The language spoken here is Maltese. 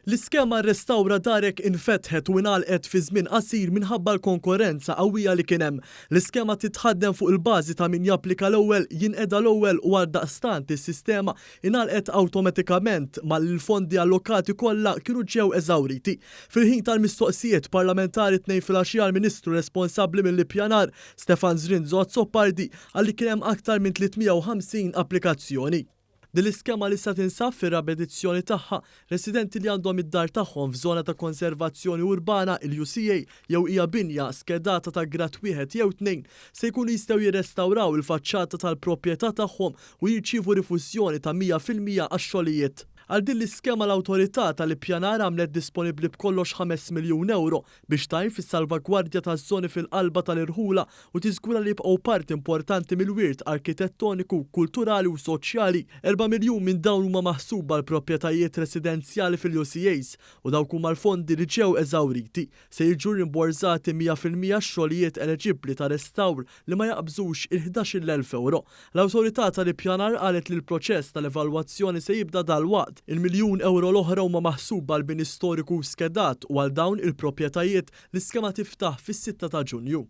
L-iskema Restawra Darek infetħet u ingħalqet fi żmien qasir minħabba l-konkorrenza qawwija li kien hemm. L-iskema titħaddem fuq il-bażi ta' min japplika l-ewwel, jinqeda l-ewwel u għaldaqstant is-sistema ingħalqet awtomatikament malli l-fondi allokati kollha kienu ġew eżawriti. Fil-ħin tal-mistoqsijiet parlamentari t-Tnejn filgħaxija l-Ministru responsabbli mill-Ippjanar, Stefan Zrinzo Azzopardi, qal li kien hemm aktar minn 350 applikazzjoni. Din l-iskema li issa tinsab fir-raba' edizzjoni tagħha, residenti li għandhom id-dar tagħhom f'żona ta' konservazzjoni urbana, il-UCA, jew hija binja skedata ta' grad wieħed jew tnejn, se jkunu jistgħu jirrestawraw il-faċċata tal-proprjetà tagħhom u jirċievu rifużjoni ta' 100% għax-xogħlijiet. Għal din l-iskema l-Awtorità tal-Ippjanar għamlet disponibbli b'kollox ħames miljun ewro biex tgħin fis-salvagwardja taż-żoni fil-qalba tal-irħula u tiżgura li jibqgħu parti importanti mill-wirt arkitettoniku, kulturali u soċjali. 4 miljun minn dawn huma maħsuba għal proprjetajiet residenzjali fil-UCAs u dawk huma l-fondi li ġew eżawriti. Se jiġu rimborżati 100% xogħlijiet eleġibbli ta' restawr li ma jaqbżux il-11,000 ewro. L-Awtorità tal-Ippjanar qalet li l-proċess tal-evalwazzjoni se jibda dalwaqt. Il-miljun ewro l-oħra huma maħsuba għal bini storiku skedat u għal dawn il-proprjetajiet l-iskema tiftaħ fis-6 ta' Ġunju.